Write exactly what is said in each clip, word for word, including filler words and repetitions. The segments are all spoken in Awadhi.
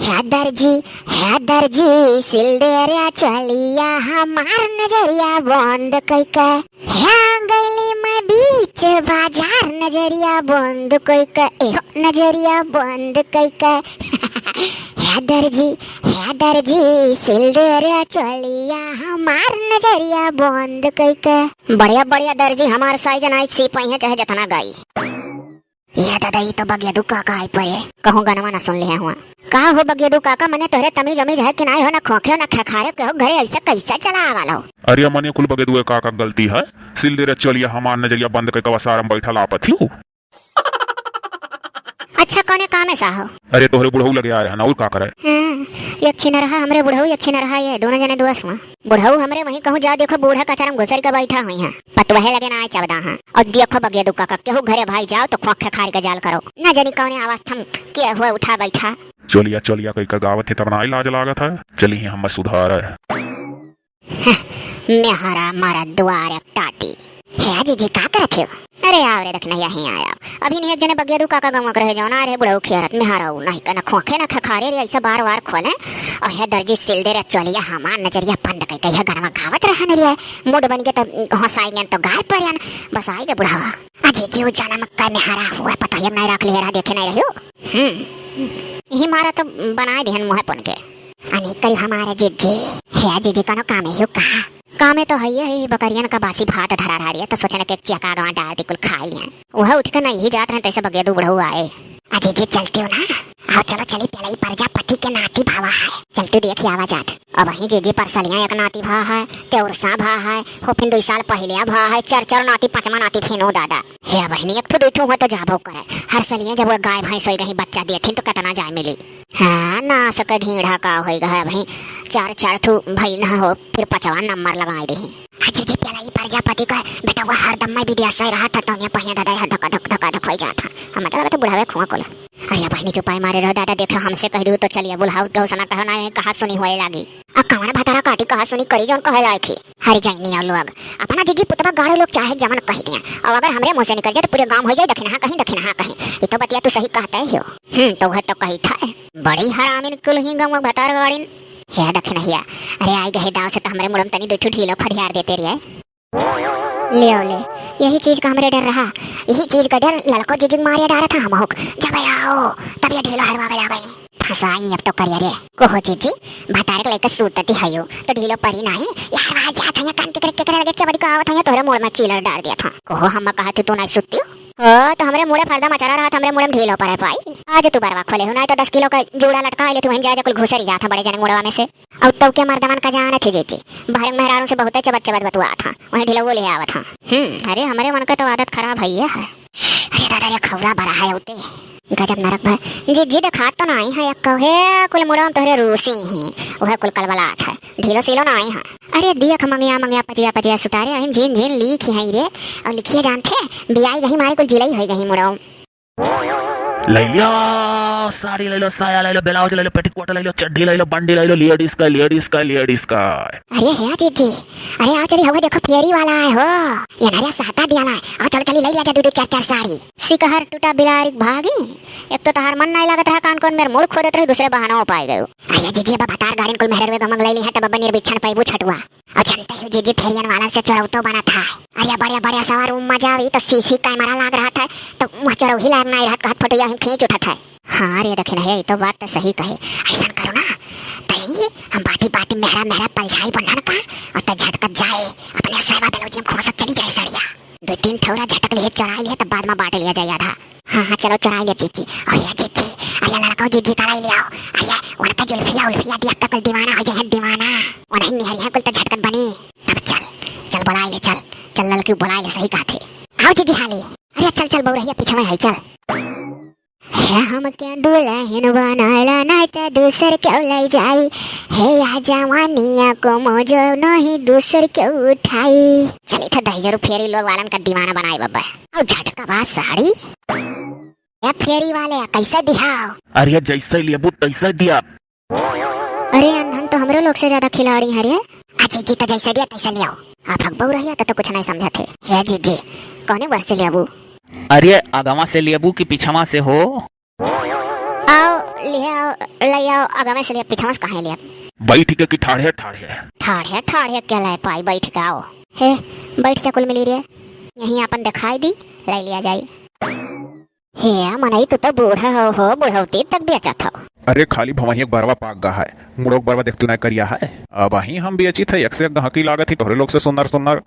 हे दर्जी, हे दर्जी, सिल दे रे चोलिया हमार नजरिया बंद कइके। हे गइली मैं बीच बाजार नजरिया बंद कइके, एहो नजरिया बंद कइके। हे दर्जी, हे दर्जी, सिल दे रे चोलिया हमार नजरिया बंद कइके। बढ़िया, बढ़िया दर्जी, हमार साइज नाई सी पइहे चाहे जतना गाई। ए दादा, ई तो बगेदू काका आई परे। कहूँ गनवा ना सुन लिहे हुआ। का हो बगेदू काका, मने तोहरे तमीज उमीज है कि नाई हो, ना खोखे हो, ना खखारे, केहू घरे ऐसे कैसे चला आवा लो? अरे मने कुल बगेदू काका गलती है। सिल दे रे चोलिया हमार नजरिया बंद कइके वसारम बैठल आपत ही। अच्छा, कौने कामे सा हो? अरे तोहरे बुढ़ऊ लगे आ रहे हैं ना, और का करे? हाँ, एक छिन रहा हमरे बुढ़ऊ, एक छिन रहा ये, दोनों जने दुआस हुआ। बुढ़ऊ हमरे वहीं कहूँ जा देखो, बूढ़ा कचरा में घुसर के बैठा हुई हैं। पतवहे लगे ना आए चबदा हैं। और देखो बगेदू काका, केहू घरे भाई जाओ तो खोखे खार के जाल करो। ना जानी कौने अवस्था में के हुए उठा बैठा। चोलिया, चोलिया कइके गावत है तब ना लाज लागत है। चली ही हम सुधार है। मेहरा मरद दुआरे टाटी। हे जीजी, का करत हो? अरे आव रे, देख नहीं यहीं आया। अभी नहीं एक जने बगेदू काका गंवा के रहे, जौन आ रहे बुढ़ऊ खेरत, मेहरा उ नहीं के ना खोखे ना खखारे रे, ऐसे बार बार खोले। और हे दर्जी सिल दे रे चोलिया हमार नजरिया बंद कइके, हे गनवा गावत रहन रे, मूड बन के तो हंसाई गन तो गाय पर बस आई गे बुढ़ावा। अजी जी, उ जनम का मेहरा हुआ, पता ही नहीं रख लिया रहा, देखे नहीं रहियो। हम्म, यही मारा तो बनाए दिहन मुँह पुन के। अनिकल हमारे जीजी। हे जीजी, कौनो कामे हो का? कामे तो हइये है, बकरियन का बासी भात धरा रहा रिया, तो सोचने के एक चिया का गवा डाल दी, कुल खाई हैं। वह उठ के नहीं जात रहे, तैसे बगेदू बुढ़ऊ आए। आ जीजी, चलते हो ना? आओ चलो, चली, पेलई प्रजापति के नाती भावा है, चलते देखी आवा जात। अब वहीं जीजी परसलियाँ एक नाती भा है, तेउरसा भा है, हो फिन दुई साल पहिले भा है, चार चार नाती, पाँचवा नाती फिनो दादा। हे बहिनी, एक ठो दुई ठो हुआ तो जाबो करे। हर सलियाँ जब वो गाय भैंस होई गई, बच्चा देथिन तो कितना जाय मिली। हाँ, नास के ढीढ़ा का होई गए, अबहीं चार, चार ठू भई ना हो, फिर पचवा नंबर लगाई देही। अच्छा जी, पेलई प्रजापति का बेटवा हरदम मैं विदेश से रहा था, तौनिया पहिया दादा है, धक, धक, धक, धक होई जात है। हम मतलब तो बुढ़ावे खुआ कोला। अरे बहिनी, चुपाई मारे रहो दादा, देखो हमसे कह दू तो चलिए बुलाओ, तो सना कहो ना, कहा सुनी होए लागी। आ कवन भतारा काटी, कहा सुनी करी, जौन कहे लायक ही। हरि जाइनी और लोग, अपना जीजी पुतवा गाड़े लोग चाहे जवन कह दिया, और अगर हमरे मुँह से निकल जाए तो पूरे गाँव हो जाए दखिनहा कहीं, दखिनहा कहीं। ये तो बतिया तू सही कहते हो। हम्म, तो वह तो कही था, बड़ी हरामिन कुल ही गाँव भतार गाड़िन। हे दखिनहिया, अरे आई गए दाव से तो हमरे मुड़म तनी दो ठू ढीलो फरियार देते रहे। ले आओ ले, यही चीज का हमरे डर रहा, यही चीज का डर ललको जीजी मारे डारा था हम होक। जब आओ, तब ये ढीलो हरवा गया गई। फंसाई अब तो करिया रे। कहो जीजी, भतारे के लेकर सूतती है यो, तो ढीलो परी नहीं, यार वहाँ जात है, कान के करे, के करे लगे चबड़ी को आवत है, तोरे मुड़ में चीलर डाल दिया था। कहो हम कहा तू, तू नहीं सुत्ती हो? हो, तो हमरे मुड़े फरदा मचरा रहा था, हमरे मुड़े में ढीलो परे पाई। आज तू बरवा खोले हो, नहीं तो दस किलो का जूड़ा लटका ले तू, वहीं जा, जा कुल घुसरी जात है बड़े जने मुड़वा में से। और तब के मर्दवन का जान थे जीजी, बहरे मेहरारू से बहुते चबत चबत बतुआ था, वहीं ढिलवो ले आवत था। हम्म, अरे हमरे मन का तो आदत खराब है ये है। अरे दादा रे, खौरा बड़ा है उते। गजब नरक भा। जीजी देखात तो नहीं है, एक हे कुल मुड़वा में तोहरे रूसी ही, वह कुल कलबलात है, ढीलो सीलो नहीं है। अरे देख मंगिया मंगिया पजिया पजिया सुतारे, अहिन झीन झीन लिखी है रे, और लिखिए जानते, बियाई गही मारे कुल जिलई होई गही मुड़वा। ले लियो, साड़ी ले लो, साया ले लो, ब्लाउज ले लो, पेटीकोट ले लो, चड्ढी ले लो, बंडी ले लो, लेडीज का, लेडीज का, लेडीज का। अरे हे जीजी, अरे आओ चली, हवा देखो फेरी वाला है हो, ये नरिया सहता दिया ला, आओ चलो चली ले लिया जा दो दो चार चार साड़ी। सिकहर टूटा बिलारी भागी, एक तो तहार मन नहीं लागत रहा, कान कौन मेर मुड़ खोदत रही, दूसरे बहाना पाई गयो। अरे जीजी, अब भतार गाड़िन कुल मेहरर वे गमंग ले ली है, तब अब निर्बिच्छन पैबू छटुआ। और जानते हो जीजी, फेरियन वालन से चोरौतो बनत है। अरे बड़े बड़े सवार में मजा आई तो सीसी कैमरा लाग रहा था, तो वह चोरौही लाग नहीं रहा, कहत फोटो यहीं खींच उठत है। हाँ रे दखिनहे, ये तो बात तो सही कहे। ऐसा करो ना, तई हम बाती बाती मेहरा मेहरा पलझाई बन्हन का, और तब झटकत जाए, अपने सेवा बेलौजी में खोसत चली जाए सड़िया। दो तीन ठौरा झटक लिए, चोराई लिए, तब बाद में बांट लिया जाए आधा। हाँ, हाँ, चलो चुराई ले जीजी। अरे जीजी, अरे लड़को जीजी का लाई ले आओ। अरे उनका जुल्फिया उल्फिया देख के कुल दीवाना हो जाए, दीवाना। उन्हें निहरिया कुल तो झटकत बनी। तब चल, चल बुलाई ले, चल, चल लड़की बुलाई ले, सही कहत है। आओ जीजी हाली। अरे चल, चल बउरहिया पीछे में है, चल। हे हमके दुल्हन बनाला, नहीं तो दूसर क्यों ले जाई। हे या जवानिया को मौजो नहीं दूसर क्यों उठाई। चली था दहिजरू फेरी लोग वालन का दीवाना बनाए बाबा। और झटका बा साड़ी। ए फेरी वाले, कैसे दिहाओ? अरे जैसे लेबू तैसे दिया। अरे अनहन तो हमरो लोग से ज्यादा खिलाड़ी है रे। अच्छा जी, तो जैसे दिया तैसे ले आओ। आप हक बउरहिया तो, तो कुछ नहीं समझत है। हे जीजी, कौने वर्ष से लेबू? अरे अगवा से लेबू कि पिछवा से हो? आओ लिहे आओ, लइ आओ, अगवे से लिहे, पिछवा से काहे लिहे? बैठ के कि ठाढ़े ठाढ़े? ठाढ़े ठाढ़े के लइ पाई, बैठ के आओ। हे, बैठ जा कुल मिली रे, यहीं आपन देखाई दी, लइ लिया जाई। हे मनई, तू तो बूढ़ा हो, हो, बुढ़ौती तक बेचत हो। अरे खाली भवहिया के बरवा पाक गा है, मुड़ो के बरवा देखतू ना करिया है। अबहीं हम बेचित है, एक से एक गहकी लागत ही तोहरे लोग से सुनर सुनर।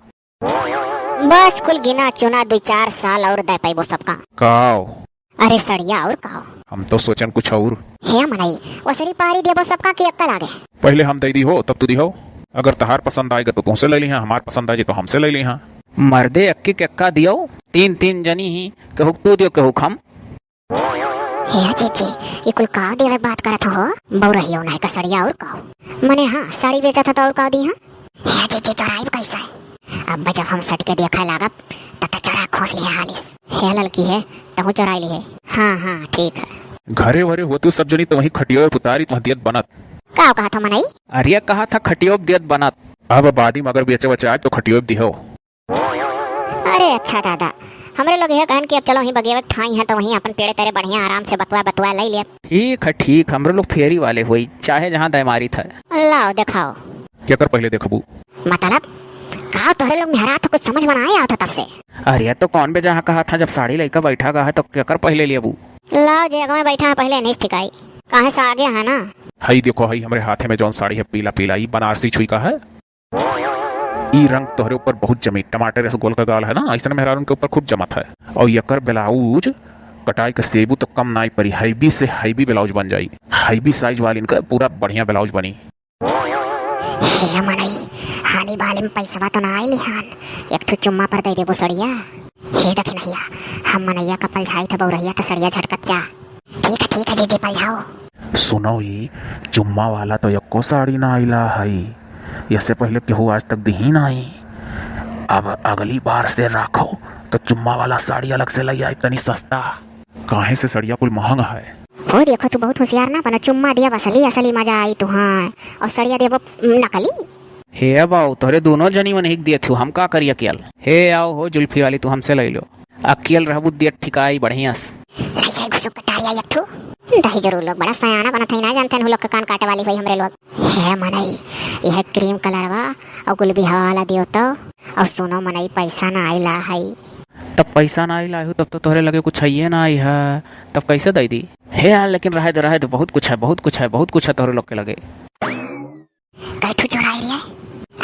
बस कुल गिना चुना दुइ चार साल और दे पाइबो सबका। काओ? अरे सड़िया और काओ? हम तो सोचन कुछ और। हे मनई, ओसरी पारी देबो सबका कि एक्का लागे? पहिले हम दइ दी हो, तब तू दी हो। अगर तहार पसंद आइगा तो तुहसे लइ लिहा, हमार पसंद आइगा तो हमसे लइ लिहा। मर्दे, एक्की के एक्का दियो, तीन तीन जनी ही, केहू के तू दियो, केहू के हम। हे जीजी, ई कुल का देवे के बात करत हो? बउरहियो नाहीं का सड़िया और काओ? मने हाँ, साड़ी बेचत ह तो और का दी हाँ? हे जीजी, चोराइब कैसे? अब जब हम सट के देखे लागब, तब तो चोरा खोस लिहे हालिस। हे ललकी हे, तहूँ चोराई लिहे। हाँ, हाँ, ठीक है। घरे वरे होतू सब जनी तो वहीं खटियो पे उतारी, तुहा दियत बनत। का कहत हो मनई? अरे कहत ह खटियो पे दियत बनत। अब बादी में अगर बेचे बचे आए तो खटियो पे दिहो। अरे अच्छा दादा, हमरे लोग यह कहन कि अब चलो वहीं बगिया में ठाई है तो वहीं अपन पेड़े तेरे बढ़िया आराम से बतुआ बतुआ लइ ले। ठीक है, ठीक, हमरे लोग फेरी वाले होई, चाहे जहाँ दय मारित है। लाओ देखाओ। केकर पहिले देखबू? मतलब का तोहरे लोग मेहरात हो, कुछ समझ में ना आवत है तब से। अरे तो कौन बे जहाँ कहा था, जब साड़ी लइका बैठा गा है तो केकर पहिले लेबू? लाओ जे अगवा बैठा है पहिले नहीं ठिकाई, काहे से आगे है ना। हई देखो, हई हमरे हाथे में जौन साड़ी है पीला पीला, ई बनारसी छुई का है। ई रंग तोहरे ऊपर बहुत जमी, टमाटर अस गोल का गाल है ना, ऐसन मेहरारून के ऊपर खूब जमत है। और यकर ब्लाउज कटाई के सेबू तो कम नाई परी, हैवी से हैवी ब्लाउज बन जाई, हैवी साइज वालिन का पूरा बढ़िया ब्लाउज बनी। हे मनई, हाली बाली में पैसवा तो ना आइली हन, एक ठो चुम्मा पर दे देबो सड़िया। हे दखिनहिया, हम मनैया का पलझाई थे बउरहिया त सड़िया झटकत जा। ठीक है, ठीक है जीजी, पलझाओ। सुनो, ई चुम्मा वाला तो एको साड़ी ना आइला हई, यसे पहिले केहू आज तक दिही नाई। अब अगली बार से राखो तो चुम्मा वाला साड़ी अलग से लइ आई, तनी सस्ता। काहे से सड़िया कुल महंग है? हो देखो, तू बहुत होशियार ना बना, चुम्मा दिया असली, असली मजा आई तुहां, और सड़िया देबो नकली। हे बाऊ, तोहरे दोनों जनी मन हिक दिए थू, हम का करिया कियल? हे आओ हो जुल्फी वाली, तू हमसे लइ लो। अकियल रहबू दिया ठिकाई बढ़िया से। लइ जाए घुसुक कटारिया एक ठू। दही जरूर लोग बड़ा सयाना बनत है, ना जानते हैं लोग के कान काटे वाली हुई हमरे लोग। हे मनई, यह क्रीम कलरवा और गुलबी हवा वाला दियो तो। और सुनो मनई, पैसा ना आइला है। तब पैसा ना आइला है, तब तो तोहरे लगे कुछ है ना आई है, तब कैसे दे दी? हे यार, लेकिन रहे दे, रहे दे, बहुत कुछ है, बहुत कुछ है, बहुत कुछ है तोहरे लोग के लगे। कै ठो चोराई रे?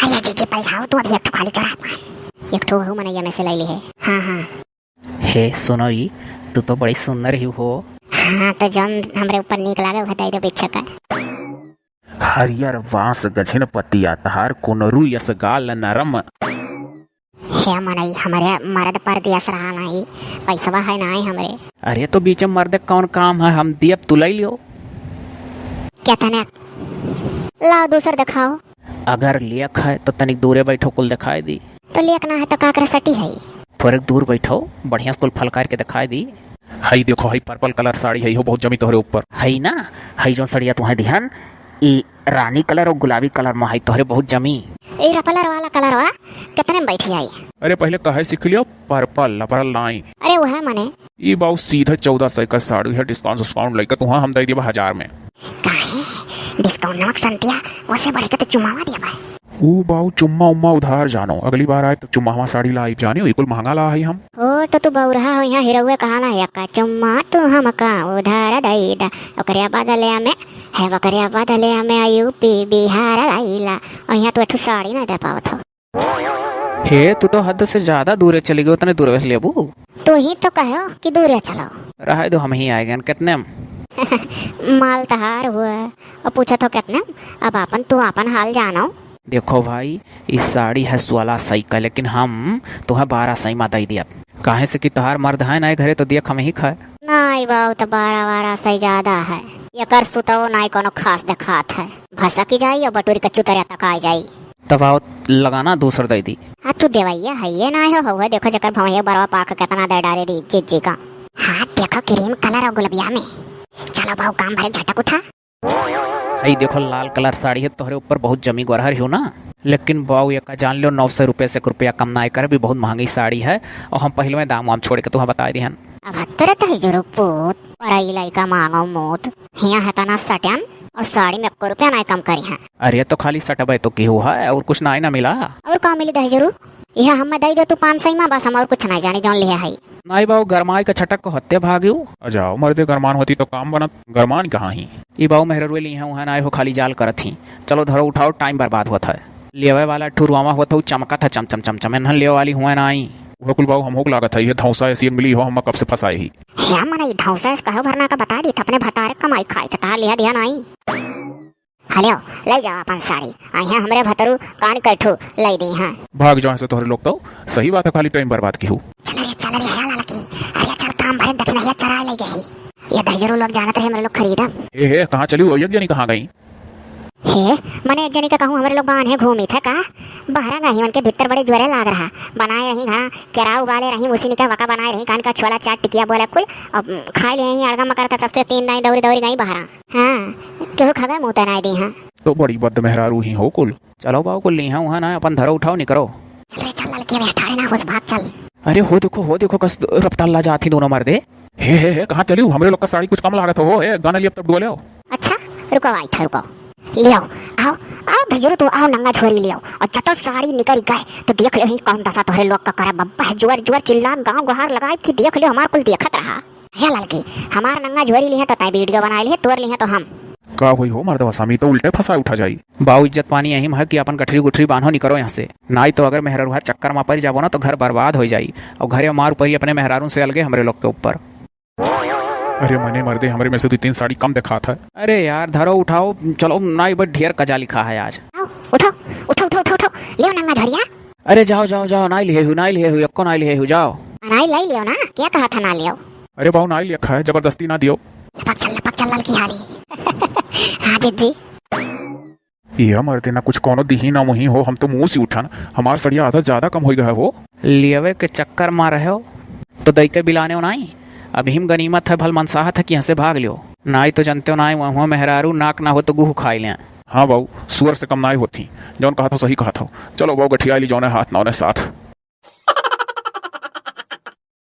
अरे जीजी पलझाओ, तू अभी एक ठो खाली चोरा पान। एक ठो वहू मनैया में से लइ लिहे। हाँ, हाँ। हे सुनो ई, तू तो बड़ी सुंदर ही हो। हाँ, तो जौन हमरे ऊपर नीक लागे, उहे दे दो बिच्छा का। हरियर बांस गझिन पतिया, तहार कुनरू यस गाल नरम। हे मनई, हमरे मरद परदेस रहा नाई, पैसवा है नाई हमरे। अरे तो बीच में मर्द कौन काम है, हम दियब तू लइ लियो। केतने? लाओ दूसर देखाओ। अगर लेक है तो तनिक दूरे बैठो, कुल देखाई दी। तो लेक ना है तो का करे सटी है? थोड़े दूर बैठो, बढ़िया से कुल फलकार के देखाई दी। हई देखो, हई पर्पल कलर साड़ी है, हो बहुत जमी तोहरे ऊपर। हई ना, हई जौन सड़िया तुहे दिहन, ई रानी कलर और गुलाबी कलर में है, तोहरे बहुत जमी। ए रपलर वाला कलरवा कितने में बैठी आई? अरे पहले कहे सीख लियो, पर्पल लपरल नाई। अरे वह मने। ई बाऊ सीधा चौदह सौ का साड़ी है, डिस्काउंट डिस्काउंट लइके तुहा हम दे देबा हजार में। काहे? डिस्काउंट नमक संतिया, वसे बढ़ के तो चुमावा देबा। ऊ बाऊ चुम्मा उम्मा उधार जानो, अगली बार आए तो चुम्मावा साड़ी लाई जानियो, ई कुल महंगा ला है हम। ओ, तो तू बौरहा हो, यहाँ हिरौए कहा ना, "यक्का चुम्मा तू हमका उधार दई दा, ओकरे बदले में, है ओकरे बदले में यूपी बिहार लाइला।" और यहाँ तू एक ठो साड़ी ना दे पावत हो। हे, तू तो हद से ज्यादा दूरे चली गई, उतने दूरे से लेबू। तू ही तो कहो कि दूरे चलो। रहे दो, हम ही आए गए, कितने में? माल तहार हुआ और पूछत हो कितने में? अब आपन, तू आपन हाल जानो। देखो भाई, ई साड़ी है सोलह सौ का, लेकिन हम तुहे बारह सौ में दई दियब। काहे से कि तोहार मर्द है ना घरे, तो दियक हम ही खाए। नाई बाऊ, तो बारह, बारह सौ ज्यादा है। एकर सुतवो नाई कोनो खास देखात है। भसकी जाई और बटुरी के चुतरिया तक आ जाई। तब आओ, लगाना दूसर दई दी। आ तू देवैया है ये ना हो, हुआ देखो जकर भवैया बरवा पाक कितना दे डारे दी जीजी का। हाँ देखो, क्रीम कलर और गुलबिया में। चलो बाऊ, काम भरे झटक उठा। हई देखो, लाल कलर साड़ी है, तोहरे ऊपर बहुत जमी, गोरहर हो ना, लेकिन बाऊ एका जान लो, नौ सौ रुपये से एक रुपया कम ना करे, भी बहुत महंगी साड़ी है। और हम पहले में दाम वाम छोड़ के तुहा बताए दिहन। अब हत्तरे तही जुरुक पूत। परई लइका मांगो मूत, हियां है तना सट्यान, और साड़ी में एको रुपया नाहीं कम करिहैं। अरे तो खाली सटबे तो केहू है, और कुछ नाहीं ना मिला? और का मिली दहिजरू? यह हमें दइ दे तू पाँच सौ मा, बस हम और कुछ नाहीं जानी जौन लिहे है। नाहीं बाऊ, गरमाई का छटक को हत्या भागियो। अजाओ मर्दे, गरमान होती तो काम बनत, गरमान कहाँ ही? ई बाऊ मेहररुए ली हैं, उहाँ नाहीं हो, खाली जाल करत ही। चलो धरो उठाओ, टाइम बर्बाद होत है। लेवे वाला ठुरुआवा होत हो, चमकत है चम चम चम चम, एन्हन लेवे वाली हुए नाहीं। वह कुल बाऊ हम होक लागत है, ये धौंसा ऐसी मिली हो, हम कब से फंसाए ही। हे मने ई धौंसा ऐस कहो भरना का बता दी, अपने भतारे कमाई खाई, तो तार लिहा दिया नाहीं। हलियो, ले जाओ अपन साड़ी। आ यहाँ हमरे भतरू कान कैठू ले दी हैं। भाग जाओ ऐसे तोहरे लोग तो। सही बात है, खाली टाइम बर्बाद की हूँ। चल रे, चल रे, हे ललकी। अरे चल, काम भरे दखिनहिया चराए ले गई। ये दहिजरू लोग जानत रहे, हमरे लोग खरीदब। ए हे, कहाँ चली हो? एक जनी कहाँ गई? हे, मने एक जनी का कहूँ, हमरे लोग बान्हे घूमी थे का? बहरा गई, उनके भीतर बड़े ज्वरे लाग रहा। बनाए रही घरा, केराव उबाले रही, उसी निका वका बनाए रही, कान का छोला, चाट, टिकिया बोले कुल, अब खाए ले यहीं अड़गम करता, तब से तीन दाई दौरी दौरी गई बहरा। हाँ, केहू खबे मुँह तनाए दी हाँ। तो बड़ी बद मेहरारू ही हो कुल। चलो बाऊ कुल लीहा उहाँ ना, अपन धरो उठाओ निकरो। चल रे चल ललकी, अबे हटाड़े ना होस, भाग चल। अरे हो देखो, हो देखो, कस रपटाला जात ही दोनों मर्दे। हे हे हे, कहाँ चलियो? हमरे लोग का साड़ी कुछ कम लागत हो, ए, गाना लिया तब डुआ ले आओ। अच्छा, रुको, आई था, रुको। लियो, आओ, आओ भजरू, तू आओ, नंगा झोरी लियो। और जतो साड़ी निकल गए, तो देख लियो ही कौन दशा तोहरे लोग का करे, बब्बा है, जुअर जुअर चिल्ला, गाँव गुहार लगाए कि देख लियो, हमार कुल देखत रहा। हे ललकी, हमार नंगा झोरी लिहे तो तैं वीडियो बनाए लिहे, तोर लिहे तो हम। का होई हो मर्दवा, स्वामी तो उल्टे फंसा उठा जाई। बाऊ इज्जत पानी यही में है कि अपन गठरी गुठरी बान्हो निकरो यहाँ से, नाई तो अगर मेहररुआ चक्कर मा पड़ जाबो ना तो घर बर्बाद हो जाई, और घरे मार परी अपने मेहरारू से अलगे हमरे लोग के ऊपर। अरे मने मर्दे, हमरे में से दो तीन साड़ी कम दिखात है। अरे यार, धरो उठाओ, चलो नाई बस ढेर कजा लिखा है आज। आओ, उठाओ, उठाओ, उठाओ, उठाओ, उठाओ, लियो नंगा झोरिया। अरे जाओ, जाओ, जाओ, नाई लिहे हु, नाई लिहे हु, एको नाई लिहे हु, जाओ। नाई लाई लियो ना, क्या कहा था ना लियो? अरे बाऊ, नाई लिखा है, जबरदस्ती ना दियो। लपक चल, लपक चल, ललकी हारी। हाँ, जीजी। ये मर्दे ना कुछ कौनो दिही ना मुही हो, हम तो मुँह से उठन, हमार सड़िया आधा ज्यादा कम होई गया हो। लियवे के चक्कर मा रहे हो, तो दई के बिलाने हो नाई। अभी हम गनीमत है, भल मनसाहत है कि यहाँ से भाग लियो। नाई तो जनते हो नाई, वहाँ मेहरारू नाक ना हो तो गुह खाई लें। हाँ बाऊ, सुअर से कम नाई होती, जौन कहा था सही कहा था। चलो बाऊ, गठिया ली जौने हाथ ना होने साथ।